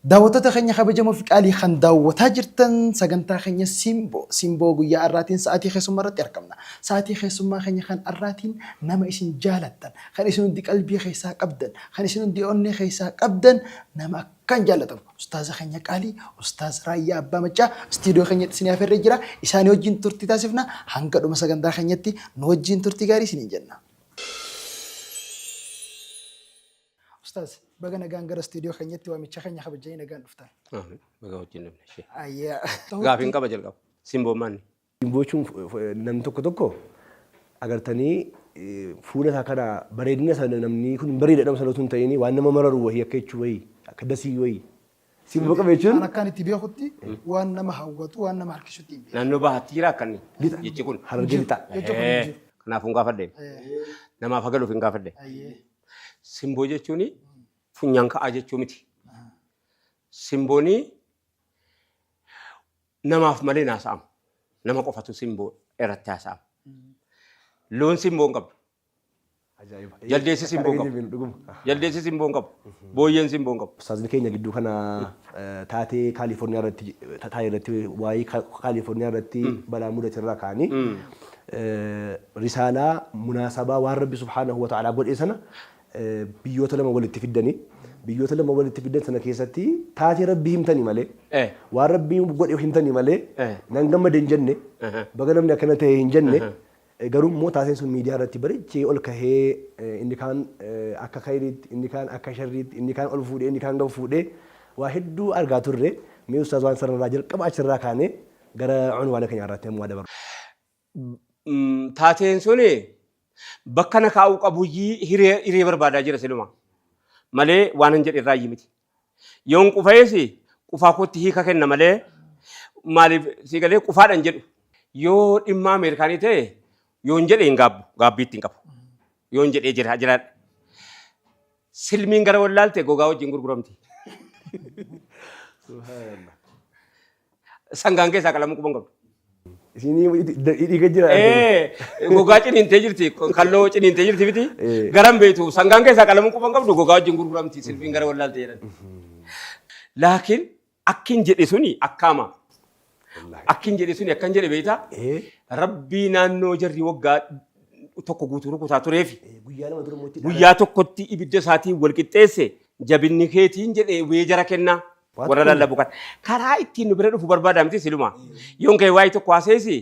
Daawwattoota keenya kabajamoo fi qaalii kan daawwataa jirtan sagantaa keenya Simboo Simboo guyyaa har'aatiin sa'aatii keessummaa irratti argamna. Sa'aatii keessummaa keenya kan har'aatiin nama isin jaalattan, kan isin hundi qalbii keessaa qabdan, kan isin hundi onnee keessaa qabdan nama akkaan jaallatamu ustaaza keenya qaalii Ustaaz Raayyaa Abbaa Maccaa istuudiyoo keenyatti isin afeerree jira. Isaanii wajjin turtii taasifna. Hanga dhuma sagantaa keenyatti nu wajjin turtii gaarii isiniin jenna. Ustaaz, baga nagaan gara istuudiyoo keenyatti waamicha keenya kabajjanii nagaan dhuftan. Amiin. Baga wajjin dhufne ishee. Ayyaa. Gaafiin qaba jalqaba. Simboon maanni? Simboo jechuun namni tokko tokko agartanii fuula isaa kana bareedina sana namni kun hin bareeda jedhamu sana osoo hin ta'in waan nama mararu wahii akka jechuu wahii akka dasii wahii. Simboo qaba jechuun An akkaan itti beekutti waan nama hawwatu waan nama harkisutti hin beeku. Naannoo bahaatti jira akkanni Lixa. jechi kun. Harargee lixaa. Jecha kun hin jiru. Kanaafuu hin gaafadhe. Namaaf hagaluuf hin gaafadhe. Ayyee. Simboo jechuun funyaan ka'aa jechuu miti. Simbooni namaaf malee hin haasa'amu. Nama qofatu simboo irratti haasa'ama. Loon simboo hin qabdu. Ajaa'iba. Jaldeessi simboo hin qabu. Dhuguma. Jaldeessi simboo hin qabu. Booyyeen simboo hin qabu. Ustaazni keenya gidduu kana taatee Kaalifoorniyaa irratti taa'e irratti waa'ee Kaalifoorniyaa irratti balaa mudate irraa ka'anii risaalaa munaasabaa waan Rabbi subhaanahu wa ta'aalaa godhe sana biyyoota lama walitti fiddanii biyyoota lama walitti fiddan sana keessatti taatee Rabbi himtanii malee waan Rabbi godhe himtanii malee nan gammade hin jenne baga namni akkana ta'e hin jenne. Garuu immoo taateen sun miidiyaa irratti bareechee ol kahee inni kaan akka khayriitti, inni kaan akka sharriitti, inni kaan ol fuudhee, inni kaan gad fuudhee waa hedduu argaa turre. Mee Ustaaz waan sanarraa jalqaba achirraa kaanee gara unwaana keenya irraatti ammoo haa dabarru. Taateen sun bakka na kaa'uu qabuyyii hiree hiree barbaadaa jira siluma malee waanan jedhe irraayyii miti. Yoon qufa'es qufaa kootti hiika kenna malee maaliif sii galee qufaadhan jedhu. Yoo dhimma Ameerikaanii ta'e yoon jedhe hin gaabbu gaabbii itti hin qabu. Yoon jedhee jira jiraadha. Silmiin gara wallaalte gogaa wajjin gurguramti. Sangaan keessaa qalamuu quban qabdu. Isinii dhiiga jira. Ee, gogaa ciniintee jirti, kalloo ciniintee jirti miti. Garan beektu sangaan keessaa qalamuu quban qabdu gogaa wajjin gurguramti silmiin gara wallaalte jedhan. Laakiin akkin jedhe suni akkaama. Akkin jedhe suni akkan jedhe beektaa? Rabbii naannoo jarri waggaa tokko guutuu rukutaa tureefi. Guyyaa lama dura mootii Guyyaa tokkotti ibidda isaatiin wal qixxeesse jabinni keetiin jedhe weejara kennaa. Waan Warra tokko lallabu kan. Karaa ittiin nu bira dhufu barbaada miti siluma. Yoon ka'e waa'ee tokko haaseesi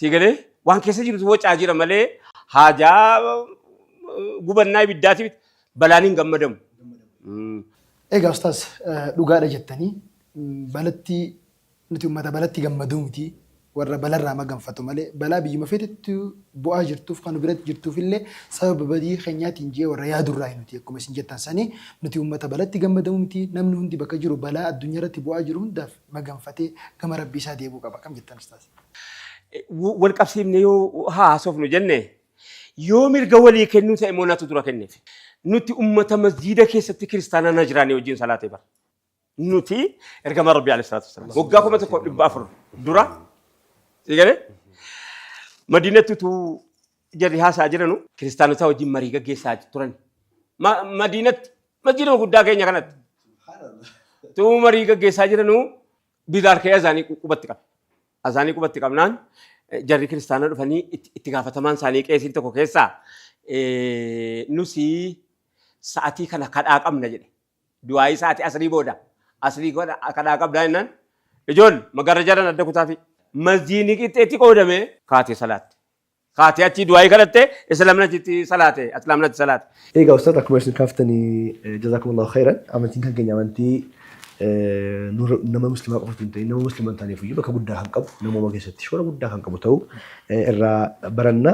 si galee waan keessa jirutu wacaa jira malee haajaa gubannaa ibiddaati miti. Balaan hin gammadamu. Egaa ustaaz dhugaadha jettanii balatti Nuti ummata balatti gammaduu miti, warra balarraa maganfatu malee, balaa biyyuma feetettu bu'aa jirtuuf ka nu biratti jirtuufillee sababa badii keenyaatiin je'ee warra yaadurraayi nuti akkuma isin jettan sani nuti ummata balatti gammadamu miti, namni hundi bakka jiru balaa addunyarratti bu'aa jiru hundaaf maganfatee gama Rabbii isaa deebi'uu qaba. Akkam jettan ustaaz? Wal qabsiifnee yoo haa haasofnu jenne yoo mirga walii kennuu ta'e immoo natu dura kenneef. Nuti ummata masjiida keessatti kiristaanaa Najraanii wajjin salaatee bara. Nuti ergamaa Rabbii alayhi salaatu wassalaam waggaa 1400 dura si galee Madiinatti utuu jarri haasaa jiranu kiristaanotaa wajjin marii gaggeessaa turan. Madiinatti masjiiduma guddaa keenya kanatti utuu marii gaggeessaa jiranu Bilaal ka'ee azaanii qubatti qabe. Azaanii qubatti qabnaan jarri kiristaanaa dhufanii itti gaafatamaan isaanii qeesiin tokko keessaa nusi sa'atii kana kadhaa qabna jedhe. Du'aa'ii sa'aatii asrii booda. Asrii kadhaa qabdaa jennaan. Ijool magarrajaadhaan adda kutaafi. Masjiidni qixxeetti qoodame kaatee salaatte. Kaatee achii du'aa'ii kadhatte islaamni achitti salaate islaamni achi salaate. Egaa ustaaz akkuma isin kaaftanii jazaakumullahu khayran amantiin kan keenya amantii nama muslimaa qofa osoo hin ta'in nama muslima hin taaneef iyyuu bakka guddaa kan qabu namooma keessatti shoora guddaa kan qabu ta'uu irraa baranna.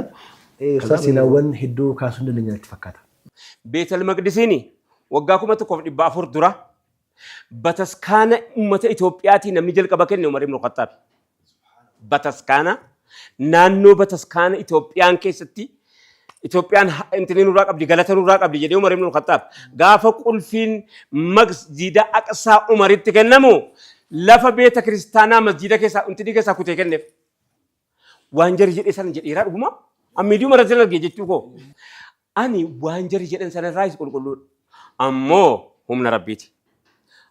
Ustaaz seenaawwan hedduu kaasuu hin dandeenya natti fakkaata. Beetal Maqdisiin waggaa 1400 dura bataskaana ummata Itoophiyaatii namni jalqaba kenne Umar ibn Khattaab. Bataskaana naannoo bataskaana Itoophiyaan keessatti Itoophiyaan intini nurraa qabdi galata nurraa qabdi jedhee Umar ibn Khattaab gaafa qulfiin masjida Aqsaa Umaritti kennamu lafa beeta kiristaanaa masjida keessaa intini keessaa kutee kenneef. Waan jarri jedhe sana jedheeraa dhuguma. An miidiyuma irratti arge jechuu koo. Ani waan jarri jedhan sana irraayis qulqulluudha. Ammoo humna Rabbiiti.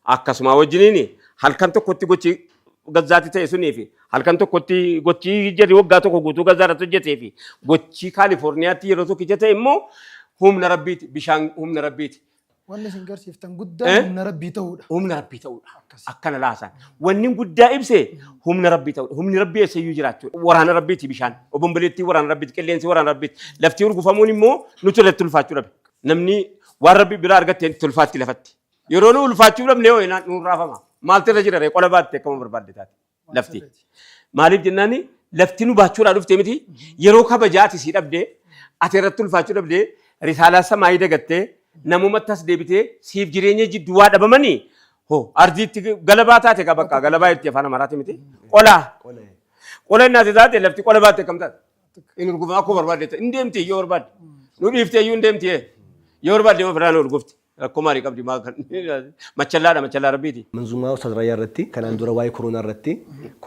Akkasumaa wajjiniin halkan tokkotti gochi Gazzaatti ta'e sunii fi halkan tokkotti gochi jarri waggaa tokko guutuu Gazzaa irratti hojjetee fi gochi Kaalifoorniyaatti yeroo tokkicha ta'e immoo humna Rabbiiti. Bishaan humna Rabbiiti. Wanni isin garsiiftan guddaan humna Rabbii ta'uudha. Humna Rabbii ta'uudha. Akkana laasaan. Wanni guddaa ibse humna Rabbii ta'uudha. Humni Rabbii eessayyuu jiraachuudha. Waraana Rabbiiti bishaan. Obomboleettii waraana Rabbiiti. Qilleensi waraana Rabbiiti. Lafti urgufamuun immoo nuti irratti ulfaachuu dhabe. Namni waan Rabbi biraa argatte itti ulfaatti lafatti. Yeroo nu ulfaachuu dhabne hoo nuun raafama. Maaltu irra jira ree qola baatte akkama barbaadde taate. Lafti. Maaliif jennaani lafti nu baachuudhaa dhufte miti yeroo kabajaa ati sii dhabde ati irratti ulfaachuu dhabde risaalaa samaayii dagattee namumatti as deebitee siif jireenya jidduu waa dhabamanii hoo ardiitti galabaa taate kaa bakka galabaa itti afaan amaaraati miti qolaa qola inni ati taate lafti qola baatte akkam taate hin urgufama akkuma barbaadde hin deemti yoo barbaadde nu dhiiftee iyyuu hin deemti yoo barbaadde ofirraa nu urgufti. Rakkoo maalii qabdi maa kan machallaadha machallaa rabbiiti. Manzuumaa Ustaaz Raayyaa irratti kanaan dura waa'ee koronaa irratti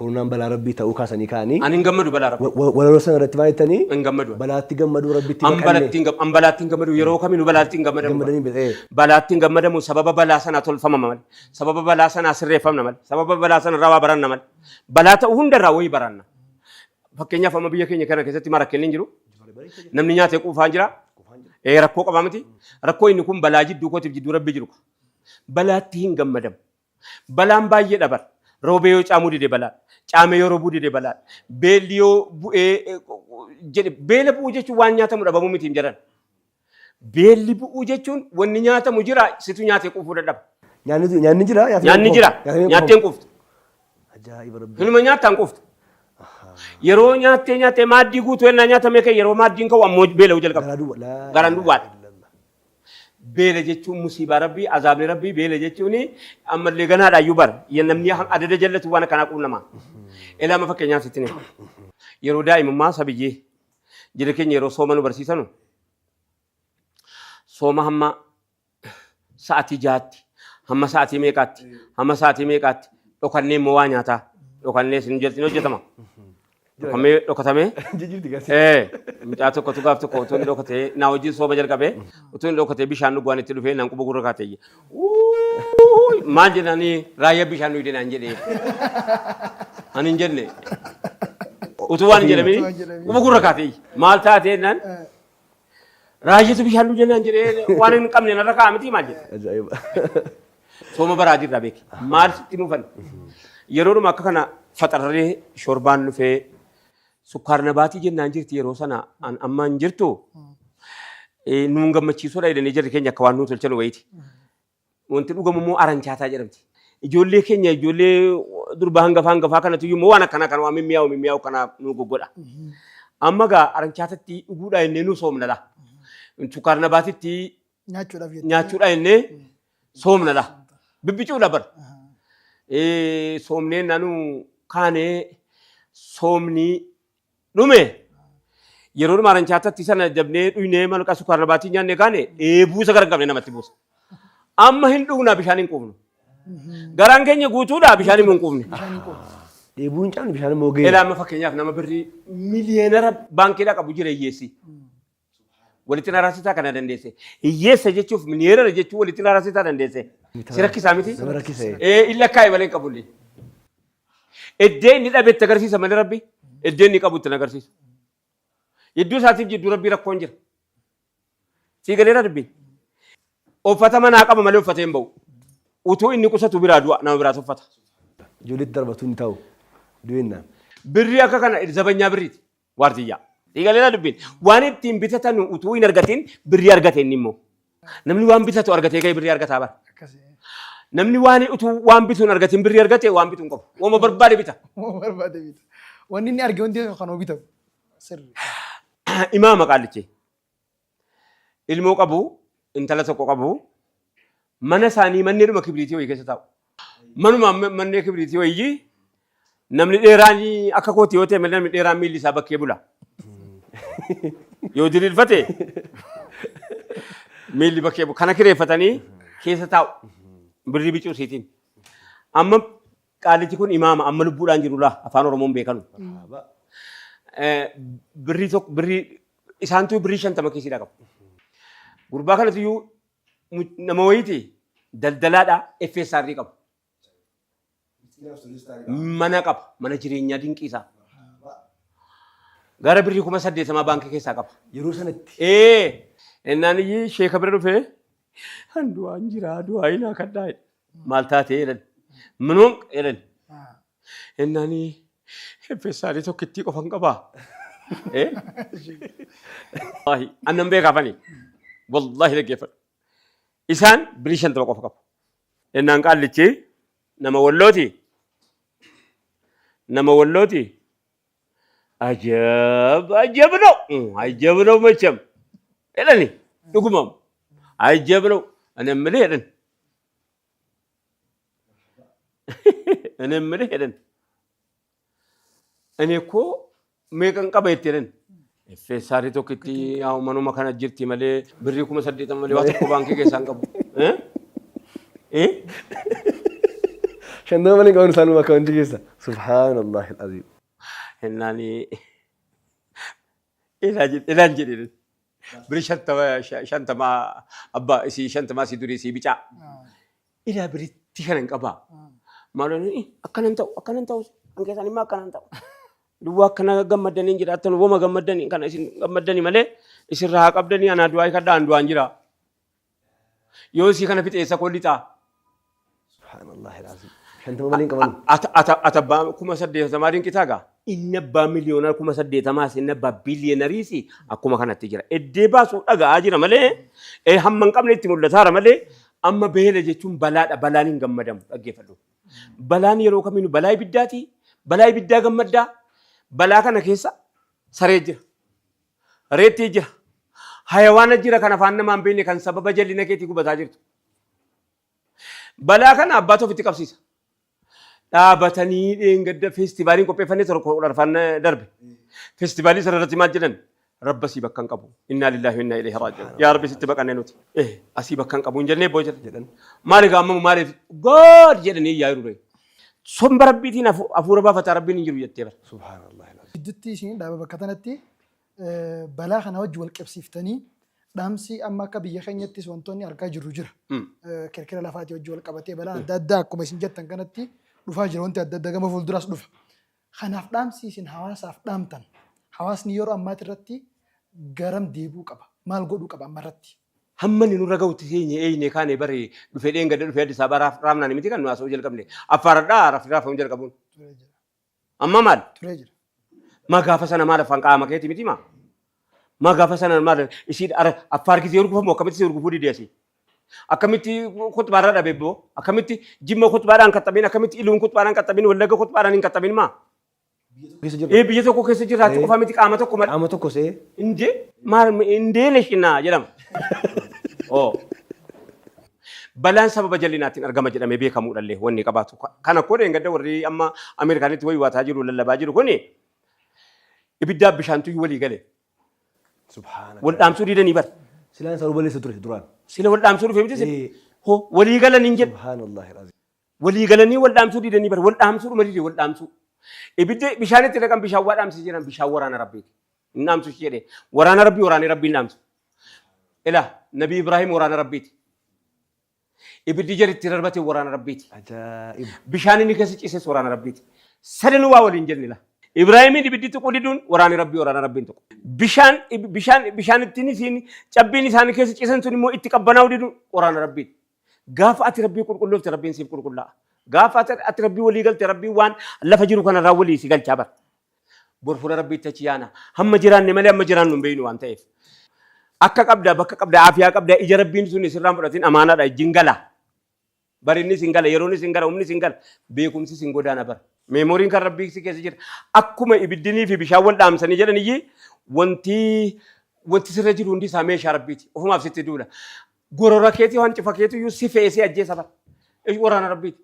koronaan balaa rabbii ta'uu kaasanii ka'anii Ani hin gammadu balaa rabbii. walaloo sana irratti maal jettanii Hin gammadu. balaatti gammaduu rabbitti An baqanne balaatti hin gam- an balaatti hin gammadu yeroo kamiinuu balaatti hin gammadamu. gammadanii bee Balaatti hin gammadamu sababa balaa sanaa tolfama malee sababa balaa sanaa sirreeffamna malee sababa balaa sana irraa waa baranna malee balaa ta'u hunda irraa wayii baranna. Fakkeenyaaf amma biyya keenya kana keessatti maal rakkinni hin jiru. Namni nyaatee quufaan jira. Ee rakkoo qabaa miti. Rakkoo inni kun balaa jidduu kootiif jidduu rabbi jiru. Balaatti hin gammadamu. Balaan baay'ee dhabar. Roobee yoo caamuu dide balaa. Caamee yoo roobuu dide balaa. Beelli yoo bu'ee jedhe beela bu'uu jechuun waan nyaatamu dhabamuu miti hin jedhan. Beelli bu'uu jechuun wanni nyaatamu jira situ nyaatee quufuu dadhaba. Nyaanni jira Nyaanni jira nyaattee hin quuftu. Ajaa'iba rabbi. Hinuma nyaattaa hin quuftu. Yeroo nyaattee nyaattee maaddii guutuu ennaa nyaatamee ka'e yeroo maaddiin ka'u ammoo beela'uu jalqaba. Garaa duwwa. Laa Garaan ilaaha duwwaadha. illallah. Beela jechuun musiibaa rabbii azaabni rabbii beela jechuun ammallee ganaadha iyyuu bara. Namni adada jallatu waan akkanaa quunnama. Ilaama fakkeenyaaf sitti hima. Yeroo daa'imummaa sabiyyee jira keenya yeroo sooma nu barsiisanu sooma hamma sa'atii jahaatti hamma sa'atii meeqaatti hamma sa'atii meeqaatti dhokannee immoo waa nyaataa dhokannee isin jalatti hin hojjetama. Dhokamee dhokatamee Jijjiirti gasi. ee mucaa tokkotu gaaf tokko utuu inni dhokatee naa wajjin sooma jalqabee utuu inni dhokatee bishaan dhuguwaan itti dhufee naan quba gurra kaatee Uuuy maal jedhanii raayyaa bishaan dhuyde naan jedhee. Ani hin jenne. Utuu waan hin jedhamin Utuu waan jedhamin. quba gurra kaatee maal taatee jennaan raayyatu bishaan dhuyde naan jedhee waan hin qabne narra kaa'a miti maal jedhe. Ajaa'iba. Sooma baraa jirra beeki. Maal sitti mufan. Yeroodhuma akka kana faxarree shorbaan dhufee Sukkaar nabaatii jennaan jirti yeroo sana an amma hin jirtu. Nuun gammachiisuudha jedhanii jarri keenya akka waan nuu tolchan wayiiti. Wanti dhugamu immoo aranchaataa jedhamti. Ijoollee keenya ijoollee durba hangafaa hangafaa kanatu iyyuu immoo waan akkanaa kana waan mimmiyaa'u mimmiyaa'u kana nu goggodha. Amma gaa aranchaatatti dhuguudhaa jennee nu soomna laa. Sukkaar nabaatitti Nyaachuudhaaf jettee. nyaachuudha jennee soomna laa. Bibbicuudha bar. Soomnee nanu kaanee soomni dhume yeroo dhuma aranchaatatti sana dabnee dhuynee malqa sukkaar nabaatii nyaannee kaane dheebuu isa gara hin qabne namatti buusa. Amma hin dhugnaa bishaan hin quufnu. Garaan keenya guutuudha bishaan hin quufne. Bishaan hin quufne. Dheebuu hin cabne bishaan immoo geera. Ilaa amma fakkeenyaaf nama birrii miliyeenara baankiidhaa qabu jira hiyyeessi. Walitti na raasisaa kana dandeesse. Hiyyeessa jechuuf miliyoonara jechuun walitti na raasisaa dandeesse. Si rakkisaa miti? Nama rakkisa. Ee inni lakkaa'e malee hin qabullee. Iddee inni dhabe itti agarsiisa malee rabbi. Iddee inni qabu itti hin agarsiisu. Jidduu isaatiif jidduu rabbii rakkoon jira. Sii galeera dubbiin. Uffata manaa qaba malee uffatee hin ba'u. Utuu inni qusatu biraa du'a nama biraatu uffata. Ijoolleetti darbatu hin ta'u. Du'ennaan. Birrii akka kana zabanyaa birriiti. Waardiyyaa. Eegaleera dubbiin. Waan ittiin bitatan utuu hin argatin birrii argate inni immoo. Namni waan bitatu argatee ka'ee birrii argataa bara. Akkasii. Namni waan utuu waan bitu hin argatin birrii argate waan bitu hin qabu. Wama barbaade bita. Waan barbaade bita. Wanni inni arge hundi kan hoo bitamu. Sirri. Imaama qaallichi. Ilmoo qabu, intala tokko qabu. Mana isaanii manneedhuma kibriitii wayii keessa taa'u. Manuma mannee kibriitii wayii namni dheeraan akka kooti yoo ta'e malee namni dheeraan miilli isaa bakkee bula. Yoo diriirfate miilli bakkee bula. Kana kireeffatanii keessa taa'u. Birrii bicuu isiitiin. Amma Qaalichi kun imaama amma lubbuudhaan jiru laa afaan Oromoon beekanu. Birrii tokko birrii isaantuu birrii 50 kiisiidhaa qabu. Gurbaa kanatu iyyuu nama wayiiti daldalaadha FSR qabu. Mana qaba. Mana jireenyaa dinqii isaa. Gara birrii 80,000 baankii keessaa qaba. Yeroo sanatti. Ee, innaan iyyii sheeka bira dhufee an du'aan jira du'aa inaa kadhaa jedhe. Maal taatee jedhan. Minuun jedhan. Innaan feessaalii tokkittii qofan qabaa. Eh? Wallaahi annan beekaafani. Wallaahi dhaggeeffadhu. Isaan birii 50 qofa qabu. Innaan qaallichi nama wallooti. Nama wallooti. Ajab ajab ነው ajab ነው መቼም jedhani dhuguma ajab ነው እኔ የምልህ jedhan እኔ የምልህ jedhan እኔ እኮ meeqan qaba itti jedhan Effeessaarii tokkitti yaa manuma kana jirti malee birrii 80,000 malee waa tokko baankii keessaa hin qabu. Eh? Eh? 50 malee hin qaban isaanuma akkaawuntii keessa. Subhaanallahi al-aziim. Hennaan ilaan jedhe birrii 50 abbaa isii 50 isii durii isii bicaa. Ilaa biritti kana hin qabaa. Maaloo akkana hin ta'u akkana hin ta'u kan keessaan immoo akkana hin ta'u. Duwwaa akkana gammaddanii hin jiraattan woma gammaddanii kana isin gammaddanii malee isin haa qabdanii anaa du'aa kadhaa an du'aan jira. Yoo isii kana fixeessa koo lixaa. Subhaanallahi al-aziim. 50 malee hin qaban. Ata abbaa 80,000 dinqitaa gaa. Inni abbaa miliyoonaa 80,000s inni abbaa biliyeenariis akkuma kanatti jira. Eddee baasuu dhaga'aa jira malee hamma hin qabne itti mul'ataara malee amma beela jechuun balaadha. Balaan hin gammadamu dhaggeeffadhu. Balaan yeroo kamiinuu balaa ibiddaati. Balaa ibiddaa gammaddaa. Balaa kana keessa saree jira. Reettii jira. Hayawaana jira kan afaan namaa hin beekne kan sababa jallina keetii gubataa jirtu. Balaa kana abbaatu ofitti qabsiisa. Dhaabatanii dheengadda feestivaaliin qopheeffannee tokko kudha arfan darbe. Feestivaalii sana irratti maal jedhan? Rabba asii bakka hin qabu. Innaa lillaahi wa innaa ilayhi raaji'uun. Yaa Rabbi sitti baqanne nuti. Eh asii bakka hin qabu hin jennee boo jedhan. Maal egaa amma maaliif God jedhanii iyyaa jiru ree. Somba Rabbiitiin hafuura baafataa Rabbiin hin jiru jettee bara. Subhaanallah. Gidduutti isin dhaaba bakka tanatti balaa kana wajji wal qabsiiftanii dhaamsi amma akka biyya keenyattis wantoonni argaa jirru jira. Kirkira lafaatii wajji wal qabatee balaan adda addaa akkuma isin jettan kanatti dhufaa jira wanti adda addaa gama fuulduraas dhufa. Kanaaf dhaamsi isin hawaasaaf dhaamtan hawaasni yeroo ammaati irratti garam deebi'uu qaba? Maal godhuu qaba amma irratti? Hamma inni nurra gahutti teenye eeyne kaane bare dhufee dheengadda dhufee Addis Ababa raafnaan miti kan nu haasa'uu jalqabne. Affaaradhaa rafni raafamuu jalqabuun. Turee jira. Amma maal? Turee jira. Maa gaafa sana maal afaan qaama keeti miti maa? Maa gaafa sana maal isii affaar gisee urgufamu akkamitti si urgufuu dide asii? Akkamitti khutbaarra dhabe boo? Akkamitti jimma khutbaadhaan qaxxabin? Akkamitti iluun khutbaadhaan qaxxabin? Wallagga khutbaadhaan hin qaxxabin maa? Keessa jirra. Ee biyya tokko keessa jiraachuu qofa miti qaama tokko malee. Qaama tokko see. Indee maal indee leshinaa jedhama. Oo. Balaan sababa jallinaatiin argama jedhamee beekamuudhallee wanni qabaatu. Kana koo dheengadda warri amma Ameerikaanitti waywaataa jiru lallabaa jiru kuni ibiddaa bishaantu walii gale. Subhaana. Wal dhaamsuu didanii bar. Silaan isaa balleessa ture duraan. Sila wal dhaamsuu dhufe miti sila. Ee. Hoo walii galan hin jedhu. Subhaanallahi alazim. Walii galanii wal dhaamsuu didanii bar. Wal dhaamsuu dhuma dide wal dhaamsuu. Ibidda bishaan itti dhaqan bishaan waa dhaamsise jedhan bishaan waraana rabbiiti. Hin dhaamsu ishee jedhee. Waraana rabbii waraanee rabbii hin dhaamsu. Ilaa Nabii Ibraahim waraana rabbiiti. Ibiddi jari itti darbate waraana rabbiiti. Ajaa'iba. Bishaan inni keessa ciises waraana rabbiiti. Sadanuu waa waliin jenne la. Ibraahimiin ibiddi tuquu diduun waraanni rabbii waraana rabbiin tuqu. Bishaan bishaan bishaan ittiin isiin cabbiin isaanii keessa ciisan sun immoo itti qabbanaa'uu diduun waraana rabbiiti. Gaafa ati rabbii qulqulloofte rabbiin siif qulqullaa'a. Gaafa ati rabbii walii galte rabbiin waan lafa jiru kanarraa walii si galchaa bara. Bor fuula rabbiitti achi yaana. Hamma jiraanne malee hamma jiraannu hin beeknu waan ta'eef. Akka qabda bakka qabda aafiyaa qabda ija rabbiin sun sirraan fudhatin amaanaadha ijjiin gala. Barinni sin gala yeroon sin gala humni sin gala beekumsi sin godaana bara. Meemoriin kan rabbii si keessa jira. Akkuma ibiddinii fi bishaan wal dhaamsanii jedhan iyyii wanti wanti sirra jiru hundi isaa meeshaa rabbiiti. Ofumaaf sitti duula. Gorora keetii hancifa keetii iyyuu si fe'ee si ajjeesa bara. Waraana rabbiiti.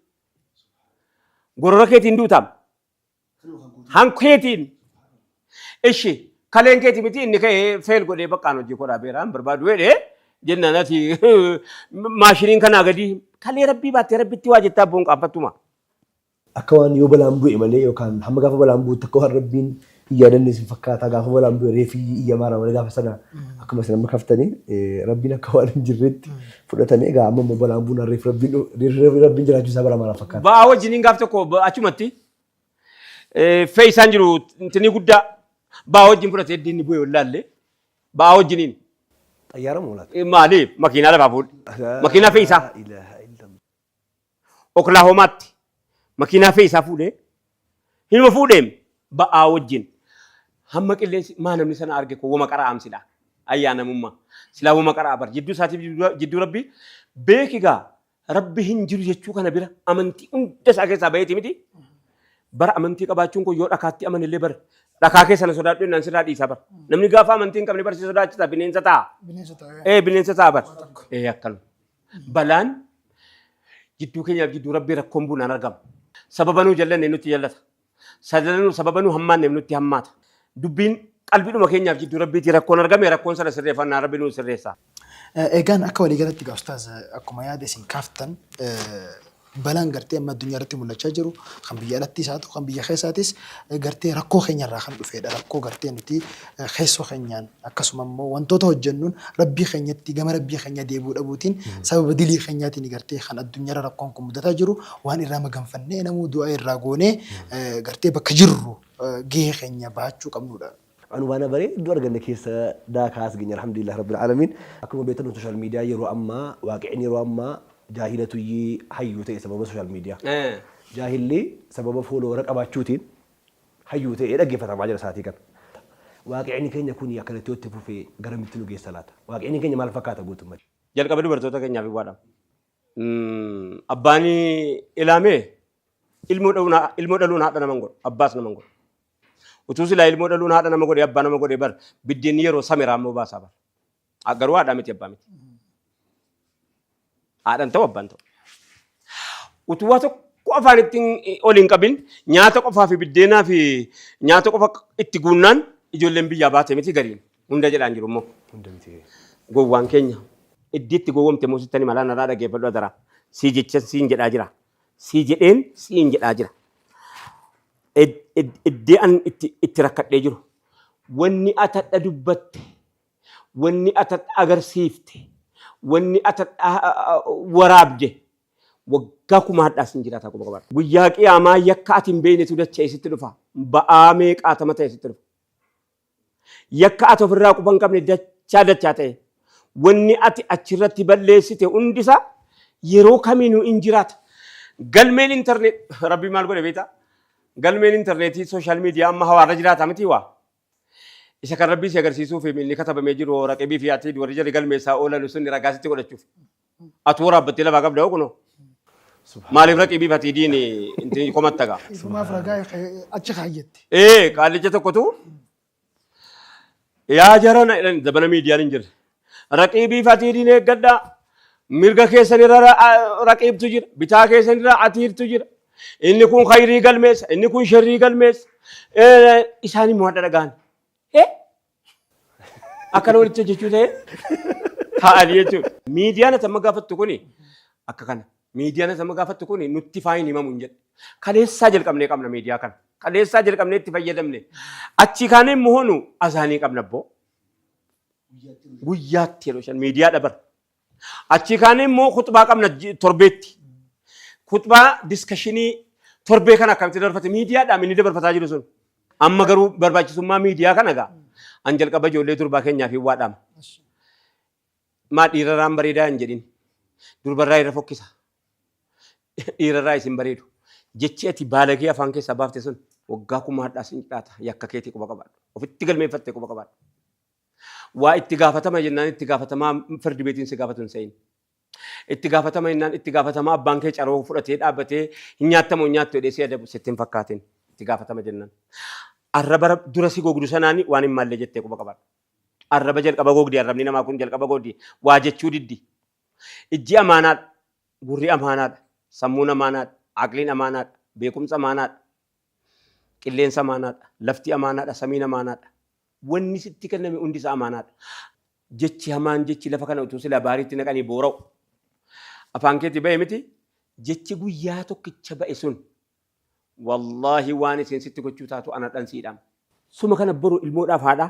Gorora keetiin duutaam. Hankeetiin ishi kaleen keeti miti inni ka'ee feel godhee baqqaan hojii koo dhaabeera hin barbaadu jedhee jennaan ati maashiniin kanaa gadi kalee rabbii baattee rabbitti waa jettaa abboon qaanfattuma. Akka waan yoo balaan bu'e malee yookaan hamma gaafa balaan bu'utti akka waan rabbiin Hin yaadanne isin fakkaata gaafa balaan bu'e reefi iyyamaa malee gaafa sana akkuma isin amma kaftanii rabbiin akka waan hin jirretti fudhatanii egaa amma immoo balaan bu'uun reefi rabbiin jiraachuu isaa bara maraa fakkaata. Ba'aa wajjiniin gaaf tokko achumatti fe'isaan jiru tinii guddaa ba'aa wajjin fudhatee diinni bu'e wallaalle ba'aa wajjiniin. Xayyaara moo laata? Maali makiinaa lafaa fuudhe. Makiinaa fe'isaa. Laa ilaaha illallah. Oklaahomaatti makiinaa fe'isaa fuudhee hinuma fuudheem ba'aa wajjin hamma qilleensi maa namni sana arge koo wama qara'aam silaa ayyaanamummaa silaa wama qara'a bar jidduu isaatiif jidduu rabbi beeki gaa rabbi hin jiru jechuu kana bira amantii hunda isaa keessaa baheeti miti bara amantii qabaachuun koo yoo dhakaatti amanillee bara dhakaa keessa na sodaadhu jennaan sirraa dhiisaa bara namni gaafa amantii hin qabne barsi sodaachisa bineensa ta'a Bineensa ta'e. ee bineensa ta'a bara ee akkanuma Balaan jidduu keenyaaf jidduu Rabbii rakkoon buunaan argama. Sababa nuu jallanne nutti jallata. Sababa nuu hammaanneef nutti hammaata. Dubbiin qalbiidhuma keenyaaf jidduu Rabbiitii rakkoon argame rakkoon sana sirreeffannaa Rabbi nuu sirreessa. Egaan akka waliigalatti egaa ustaaz akkuma yaada isin kaaftan balaan gartee amma addunyaa irratti mul'achaa jiru kan biyya alattis haa ta'u kan biyya keessaatis gartee rakkoo keenya irraa kan dhufeedha. Rakkoo gartee nuti keessoo keenyaan akkasuma immoo wantoota hojjennuun Rabbii keenyatti gama Rabbii keenyaa deebi'uu dhabuutiin sababa dilii keenyaatiin gartee kan addunyaarra rakkoon kun mudataa jiru waan irraa maganfannee namuu du'aa irraa goonee gartee bakka jirru gahee keenya bahachuu qabnuudha. Anu waan bareedduu arganne keessa daakaa as geenye alhamdulillah rabbil aalamiin. Akkuma beektan social media yeroo ammaa waaqicni yeroo ammaa jaahilatuyyii hayyuu ta'e sababa social media. Jaahilli sababa follower qabaachuutiin hayyuu ta'ee dhaggeeffatamaa jira sa'aatii kana. Waaqicni keenya kuni akkanatti yoo itti fufe garamitti nu geessa laata? Waaqicni keenya maal fakkaata guutummatti? Jalqaba dubartoota keenyaaf hin waadhamu. Abbaan ilaamee ilmoo dhaluun haadha nama hin godhu, abbaas nama hin godhu. Utuu silaa ilmoo dhaluun haadha nama godhee abbaa nama godhee bar biddeenni yeroo samiraa immoo baasaa bar. Garuu haadhaa miti abbaa miti. Haadhan ta'u abbaan ta'u. Utuu waa tokko afaan ittiin ol hin qabin nyaata qofaa fi biddeenaa fi nyaata qofa itti guunnaan ijoolleen biyyaa baate miti gariin. Hunda jedhaan jiru immoo. Hunda miti. Gowwaan keenya iddii itti gowwomte immoo sittani malaa narraa dhaggeeffadhu adaraa. Sii jecha siin jedhaa jira. Sii jedheen siin jedhaa jira. Iddee an itti rakkadhee jiru. Wanni atadha dubbatte, wanni atadha agarsiifte, wanni atadha waraabde waggaa kuma hadhaas hin jiraata quba qabaadhu. Guyyaa qiyaamaa yakka ati hin beeknetu dacha'ee sitti dhufa. Ba'aa meeqaatama ta'e sitti dhufa. Yakka ati ofirraa quba hin qabne dachaa dachaa ta'e. Wanni ati achirratti balleessite hundisaa yeroo kamiinuu hin jiraata. Galmeen internet rabbi maal godhe beektaa? Galmeen intarneetii sooshaal miidiyaa amma hawaarra jiraata miti waa. Isa kan rabbii si agarsiisuuf inni katabamee jiru raqibii fi ati warri jarri galmeessaa oolan sun ragaa sitti godhachuuf. Atu waraabbattee lafaa qabda hoo kunoo. Maaliif raqibii fi ati diini inti komatta gaa. Ifumaaf ragaa achi kaayyatte. Ee qaallicha tokkotu yaa jarana jedhan zabana miidiyaan hin jirre. Raqiibii fi atiidiin eeggadhaa. Mirga keessan irra raqiibtu jira. Bitaa keessan irra atiirtu jira. Inni kun khayrii galmeessa. Inni kun sharrii galmeessa. Isaan immoo hadha dhaga'an. Akkana walitti hojjechuu ta'e taa'anii jechuudha. Miidiyaan ati amma gaafattu kuni akka kana. Miidiyaan ati amma gaafattu kuni nutti faayin himamu hin jedhe. Kaleessaa jalqabnee qabna miidiyaa kana. Kaleessaa jalqabnee itti fayyadamne. Achii kaanee immoo honu azaanii qabna abboo. Guyyaatti yeroo shan miidiyaa dhabar. Achii kaanee immoo khuxbaa qabna torbeetti. Khuxbaa diskashinii torbee kana akkamitti dabarfate miidiyaadhaan inni dabarfataa jiru sun. Amma garuu barbaachisummaa miidiyaa kana gaa an jalqaba ijoollee durbaa keenyaaf hin waadhaama. Maa dhiirarraan bareedaa hin jedhin. Durbarraa irra fokkisa. Dhiirarraa isin bareedu. Jechi ati baalagee afaan keessaa baafte sun waggaa kuma hadhaa sin jiraata yakka keetii quba qabaadhu. Ofitti galmeeffatte quba qabaadhu. Waa itti gaafatama jennaan itti gaafatamaa firdi beetiin si gaafatu hin se'in. Itti gaafatama jennaan itti gaafatamaa abbaan kee caroo fudhatee dhaabbatee hin nyaattamu hin nyaattu jedhee si adabu sitti hin fakkaatin. Itti gaafatama jennaan. Arraba dura si gogdu sanaani waan hin malle jettee quba qabaadhu. Arraba jalqaba gogdi arrabni namaa kun jalqaba gogdi waa jechuu diddi. Ijji amaanaadha. Gurri amaanaadha. Sammuun amaanaadha. Aqliin amaanaadha. Beekumsa amaanaadha. Qilleensa amaanaadha. Lafti amaanaadha. Samiin amaanaadha. Wanni sitti kenname hundi isaa amaanaadha. Jechi hamaan jechi lafa kana utuu silaa baariitti naqanii boora'u. Afaan keetii ba'e miti jechi guyyaa tokkicha ba'e sun wallaahi waan isin sitti gochuu taatu ana dhansiidhaam. Suma kana boru ilmoodhaaf haadha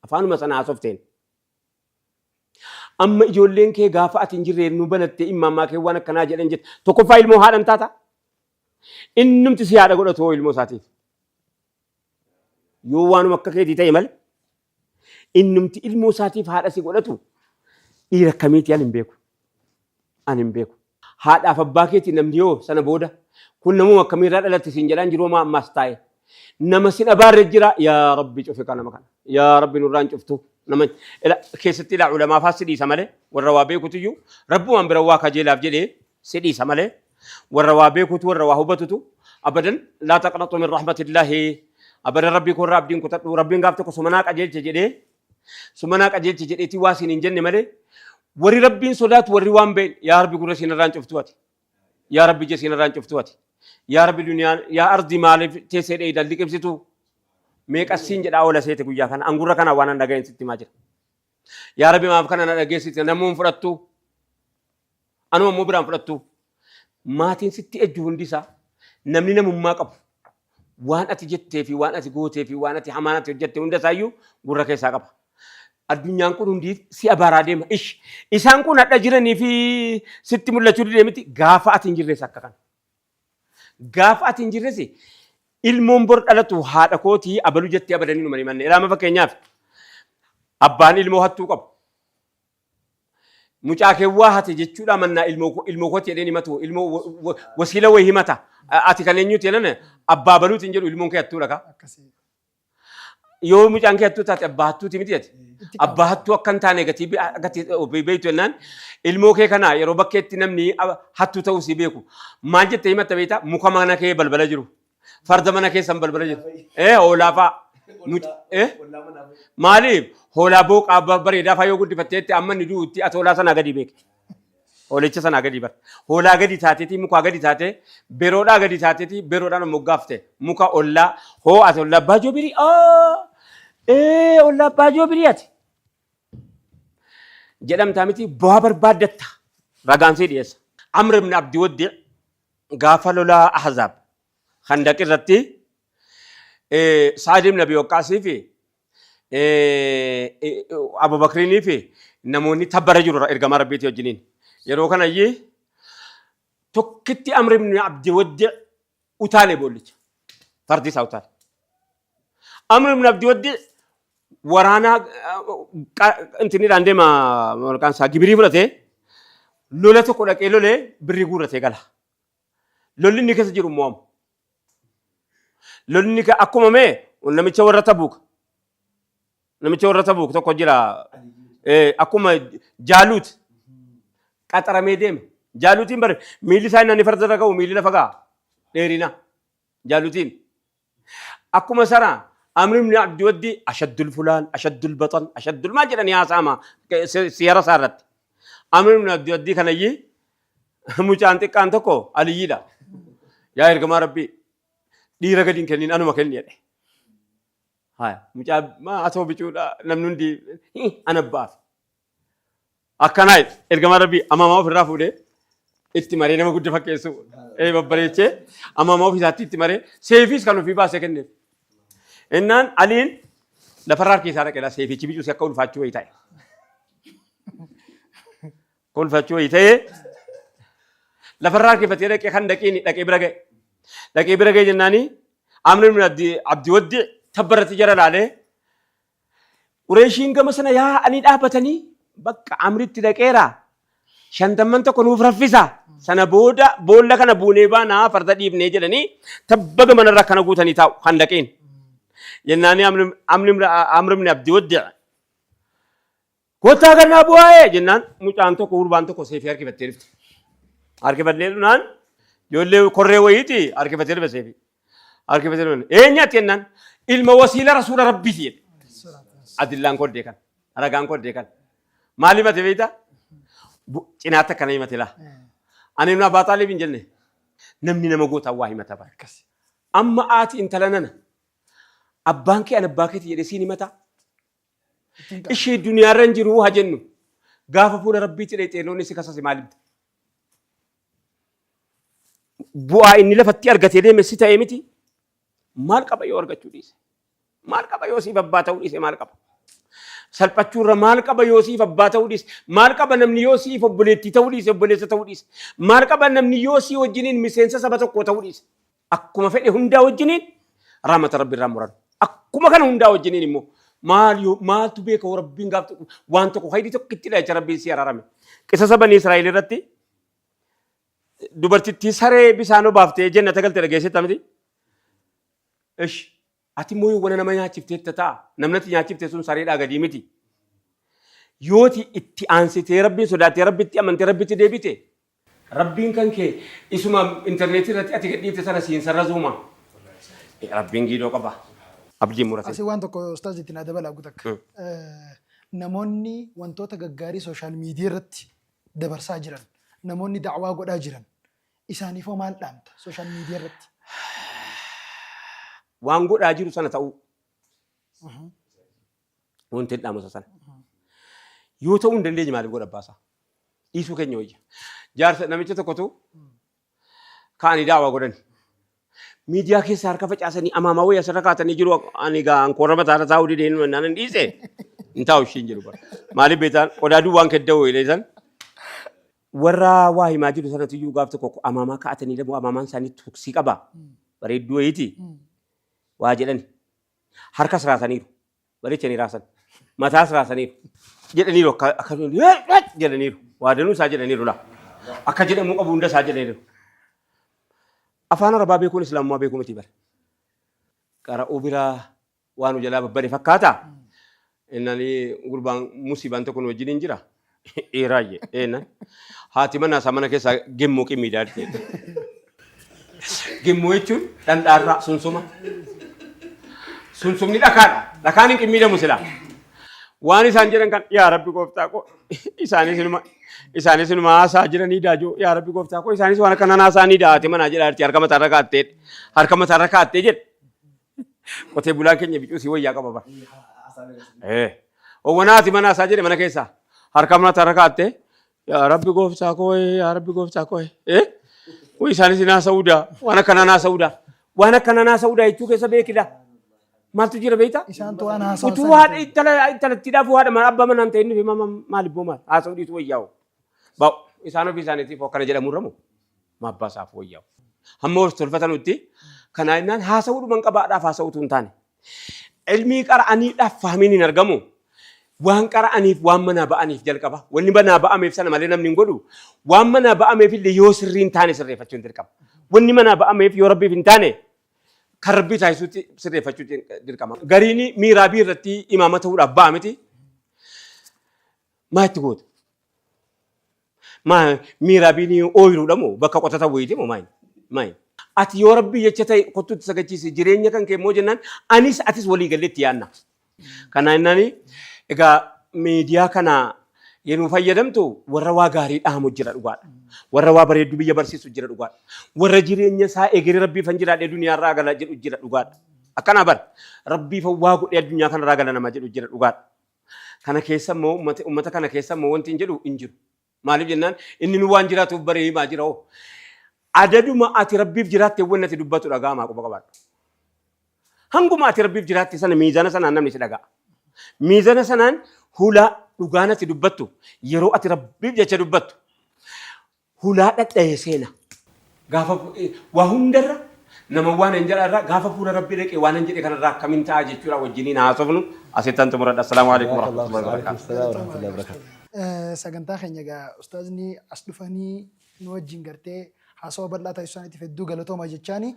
afaanuma sana haasofteen. Amma ijoolleen kee gaafa ati hin jirre nu banattee immaammaa kee waan akkanaa jedhan jette. Tokkoffaa ilmoo haadha hin taata. Innumti si haadha godhatu hoo ilmoo isaatiif. Yoo waanuma akka keetii ta'e malee innumti ilmoo isaatiif haadha si godhatu dhiira akkamiiti ani hin beeku. Ani hin beeku. Haadhaaf abbaa keetii namni yoo sana booda kun namuma akkamiirraa dhalatte siin jedhaan jiru homaa ammaas taa'e. Nama sin abaarre jira yaa Rabbi cufi ka nama kana. Yaa Rabbi nurraa hin cuftu. Nama ila keessatti ilaa ulamaa faa si dhiisa malee warra waa beekutuyyuu Rabbumaan bira waa kajeelaaf jedhee si dhiisa malee warra waa beekutu warra waa hubatutu abadan laa taqnatu min rahmatillaahi abadan Rabbii koorraa abdiin kutadhu Rabbiin gaaf tokko sumanaa qajeelche jedhee sumanaa qajeelche jedheetii waa siin hin jenne malee warri Rabbiin sodaatu warri waan beekne yaa Rabbi gurra siin irraan cuftu ati yaa Rabbi ija siin irraan cuftu ati yaa Rabbi duniyaan yaa ardi maaliif teessee dheeydan liqimsitu meeqas siin jedhaa oola seete guyyaa kana angurra kana waan an dhaga'een sitti himaa jira yaa Rabbi maaf kana na dhageessite namuu hin fudhattu anuma immoo biraan fudhattu maatiin sitti ejju hundi isaa namni namummaa qabu waan ati jettee fi waan ati gootee fi waan ati hamaan ati hojjette hunda isaayyuu gurra keessaa qaba. Addunyaan kun hundi si abaaraa deema. Ish isaan kun hadha jiranii fi sitti mul'achuu didee miti gaafa ati hin jirres akka kana. Gaafa ati hin jirres ilmoon bor dhalatu haadha kootii abalu jettee abadanii numa himanne. Ilaama fakkeenyaaf abbaan ilmoo hattuu qabu. Mucaa kee waa hate jechuudha mannaa ilmoo koo ilmoo kooti jedheen himatu ilmoo wasiila wayi himata ati kan eenyuti jedhan abbaa baluuti hin jedhu ilmoon kee hattuudha kaa. Akkasii. Yoo mucaan kee hattuu taate abbaa hattuuti miti ati. Itti Abbaa hattuu akka hin taane gatii gatii beektu jennaan ilmoo kee kana yeroo bakkeetti namni hattuu ta'uu si beeku. Maal jettee himatta beektaa muka mana kee balbala jiru. Farda mana keessan balbala jiru. Hoolaa fa'a. Maaliif hoolaa booqaa bareedaa faa yoo guddifatteetti amma inni du'utti ati hoolaa sanaa gadi beekti. Hoolicha sanaa gadi bar. Hoolaa gadi taateeti mukaa gadi taatee beroodhaa gadi taateeti beroodhaan moggaafte muka ollaa hoo ati ollaa abbaa joobirii ee ollaa abbaa joobirii ati jedhamtaa miti bu'aa barbaaddatta ragaan sii dhiyeessa. Amr ibn Abdi Waddi gaafa lola Ahzaab Khandaq irratti Sa'ad ibn Abi Waqqaasii fi Abu Bakriinii fi namoonni tabbara jiru ergamaa Rabbiitii wajjiniin. Yeroo kana iyyii tokkitti Amr ibn Abdi Waddi utaale boollicha. Fardi isaa utaale. Amr ibn Abdi Waddi waraana intinidhaan deema maqaan isaa gibirii fudhatee lola tokko dhaqee lolee birrii guurratee gala. Lolli inni keessa jiru mo'amu. Lolli inni akkuma mee namicha warra Tabuuk namicha warra Tabuuk tokko jira akkuma Jaaluut qaxaramee deeme. Jaaluutiin bare miilli isaa inni farda irra ga'u miilli lafa ga'a dheerina Jaaluutiin. Akkuma sana Amr ibn Abdi Waddi ashaddul fulaan ashaddul baxan ashaddul maal jedhanii haasa'ama siyara isaa irratti. Amr ibn Abdi Waddi kanayyii mucaan xiqqaan tokko Aliyyiidha. Yaa ergamaa Rabbii dhiira gadi hin kennin anuma kenni jedhe. Haya mucaa maa atoo bicuudha namni hundi ana baaf. Akkanaa jedhe ergamaa Rabbii amaamaa ofirraa fuudhee itti maree nama guddaa fakkeessu babbareechee amaamaa ofiisaatti itti maree seefiis kan ofii baasee kenneef. Innaan Aliin lafarraa harki isaa dhaqeedha seefichi bicuus akka ulfaachuu wayii ta'e. Akka ulfaachuu wayii ta'ee lafarraa harkifatee dhaqee kan dhaqiin dhaqee bira ga'e. Dhaqee bira ga'e jennaanii Amri ibn Abdi Waddi tabbarratti jara laalee Qureeshiin gama sana yaa'anii dhaabatanii bakka Amritti dhaqeera. Shantamman tokko nuuf raffisa. Sana booda boolla kana buunee baanaa farda dhiibnee jedhanii tabba gamanarra akkana guutanii taa'u handaqiin. Jennaanii Amri ibn Abdi Waddi kottaa gannaa bu'aa'ee jennaan mucaan tokko gurbaan tokko seefii harkifattee dhufte. Harkifatee dhufnaan ijoollee korree wayiiti harkifatee dhufe seefii. Harkifatee dhufne eenyatti jennaan ilma wasiila rasuula rabbiiti jedhe. Adillaan koddee kan ragaan koddee kan maal himate beektaa? Cinaatti akkana himate laa. Ani ibn Abbaa Xaalib hin jenne namni nama gootaan waa himata bara. Amma aati intala nana abbaan kee an abbaa keeti jedhee siin himataa? Ishii duniyaarra hin jiru haa jennu. Gaafa fuula rabbiitti dhayxee loonni si kasase maal himta? Bu'aa inni lafatti argatee deeme si ta'ee miti. Maal qaba yoo argachuu dhiise? Maal qaba yoo siif abbaa ta'uu dhiise maal qaba? Salphachuurra maal qaba yoo siif abbaa ta'uu dhiise? Maal qaba namni yoo siif obboleettii ta'uu dhiise obboleessa ta'uu dhiise? Maal qaba namni yoo sii wajjiniin miseensa saba tokkoo ta'uu dhiise? Akkuma fedhe hundaa wajjiniin rahmata Rabbi irraa muran. Akkuma kana hundaa wajjiniin immoo maal yoo maaltu beeka yoo Rabbiin gaaf tokko waan tokko khayrii tokkittidha jecha Rabbiin si araarame. Qisasa banii Israa'el irratti dubartittii saree bishaan obaaftee jennata galte dhageesseetta miti? Ish ati immoo yoo wana nama nyaachifteetta ta'a. Namni ati nyaachifte sun sareedhaa gadii miti. Yooti itti aansitee Rabbiin sodaattee Rabbitti amantee Rabbitti deebite Rabbiin kan kee isuma interneetii irratti ati gadhiifte sana siin sarrazuuma. Rabbiin giidoo qaba. Abdiin muratin. Asii waan tokko ustaaz itti naa dabalaa gutakka. Namoonni wantoota gaggaarii sooshaal miidiyaa irratti dabarsaa jiran, namoonni da'waa godhaa jiran, isaaniifoo maal dhaamta sooshaal miidiyaa irratti? Waan godhaa jiru sana ta'uu. Wanti hin dhaamu isa sana. Yoo ta'uu hin dandeenye maaliif godha abbaasaa? Dhiisuu keenya wayya. Jaarsa namicha tokkotu ka'anii daawaa godhan. Miidiyaa keessa harka facaasanii amaamaa wayya asirra kaatanii jiru ani gaa ankoorra mataarra taa'uu didee naan hin dhiise. Hin taa'u ishiin jedhu bara. Maaliif beektaan qodaa duwwaan kedda'u jedhee Warra waa himaa jiru sanatu iyyuu gaaf tokko amaamaa kaa'atanii lamu amaamaan isaanii tuksii qaba. Bareedduu wayiiti. Waa jedhani. Harkas raasaniiru. Bareechanii raasan. Mataas raasaniiru. Jedhaniiru akka akka jedhaniiru. Waa danuu isaa jedhaniiru laa. Akka jedhamuu qabu hunda isaa jedhaniiru. Afaan Arabaa beekuun Islaamummaa beekuu miti bara. Qara'uu biraa waa nu jalaa babbade fakkaata. Innani gurbaan musiibaan tokko nu wajjin hin jira. Dhiiraa jee. Eennan. Haati manaa isaa mana keessaa gemmoo qimmiidaa jirti. Gemmoo jechuun dhandhaarraa sunsuma. Sunsumni dhakaadha. Dhakaan hin qimmiidamu silaa. Waan isaan jedhan kan yaa Rabbi gooftaa koo isaanis inuma isaanis inuma haasaa jiranii daajoo yaa Rabbi gooftaa koo isaanis waan akkanaan haasaa ni daate manaa jedhaa jirti harka mataarra kaattee harka mataarra kaattee jedhe. Qotee bulaan keenya bicuu si wayyaa qaba bara. Eh. Owwanaati mana isaa jedhe mana keessaa. Harka mana tarra kaattee yaa Rabbi gooftaa koo yaa Rabbi gooftaa koo eh. Way isaanis naa sa'uudaa waan akkanaa naa sa'uudaa waan akkanaa naa sa'uudaa jechuu keessa beekida. Maaltu jira beektaa? Isaantu waan haasawan Utuu sana haadha ta'e. intala intalattiidhaaf haadha mana abbaa manaan ta'e inni fi maal ibboo maal haasa'uu dhiisu wayyaa'u. Ba'u isaan ofii isaaniitiif akkana jedhamu irra moo? Ma abbaa isaaf wayyaa'u. Hamma wal tolfatanutti kanaa jennaan haasa'uu dhuman qabaadhaaf haasa'uutu hin taane. Ilmii qara'aniidhaaf fahmiin hin argamu. Waan qara'aniif waan manaa ba'aniif jalqaba. Wanni manaa ba'ameef sana malee namni hin godhu. Waan manaa ba'ameef illee yoo sirrii hin taane sirreeffachuun dirqama. Wanni manaa ba'ameef yoo rabbiif hin taane kan rabbii taasisuutti sirreeffachuu dirqama. Gariin miiraabii irratti imaama ta'uudhaaf ba'a miti. Maa itti goota? Maa miiraabiin ooyiruudha moo bakka qotatan wayiiti moo maayini? Maayini? Ati yoo rabbii jecha ta'e kottu itti sagachiisi jireenya kan kee immoo jennaan anis atis walii gallee itti yaadna. Kana jennaan egaa miidiyaa kana yeroo fayyadamtu warra waa gaarii dhaamu jira dhugaadha. Warra waa bareedduu biyya barsiisu jira dhugaadha. Warra jireenya isaa egeree rabbiifan jiraadhee duniyaarraa gala jedhu jira dhugaadha. Akkanaa bara rabbiifan waa godhee addunyaa kanarraa gala nama jedhu jira dhugaadha. Kana keessa immoo ummata ummata kana keessa immoo wanti hin jedhu hin jiru. Maaliif jennaan inni nu waan jiraatuuf baree himaa jira hoo. Adaduma ati rabbiif jiraatte wanni ati dubbatu dhaga'amaa quba qabaadhu. Hanguma ati rabbiif jiraatte sana miizana sanaan namni si dhaga'a. Miizana sanaan hulaa dhugaan ati dubbattu yeroo ati rabbiif jecha dubbattu hulaa dhadhaye seena. Gaafa waa hundarra nama waan hin jedha irraa gaafa fuula rabbii dhaqee waan hin jedhe kanarraa akkamiin ta'a jechuudha wajjiniin haasofnu asittan xumuradha. Assalaamu alaikum warahmatullahi wabarakatuh. Waalaikum warahmatullahi wabarakatuh. Sagantaa keenya egaa ustaazni as dhufanii nu wajjin gartee haasawa bal'aa taasisuu isaaniitiif hedduu galatooma jechaani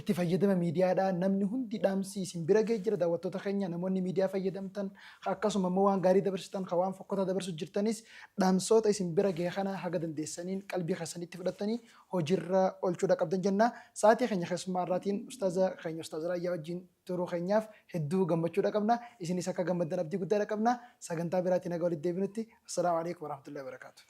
Itti fayyadama miidiyaadhaa namni hundi dhaamsi isin bira ga'e jira daawwattoota keenya namoonni miidiyaa fayyadamtan ka akkasuma immoo waan gaarii dabarsitan ka waan fokkotaa dabarsu jirtanis dhaamsoota isin bira gahe kana haga dandeessaniin qalbii keessanitti fudhattanii hojiirra oolchuudha qabdan jenna. Sa'aatii keenya keessummaa har'aatiin ustaaza keenya ustaaz Raayyaa wajjin turuu keenyaaf hedduu gammachuudha qabna. Isinis akka gammaddan abdii guddaadha qabna. Sagantaa biraatiin haga walitti deebinutti assalaamu alaikum warahmatullahi wabarakaatuh.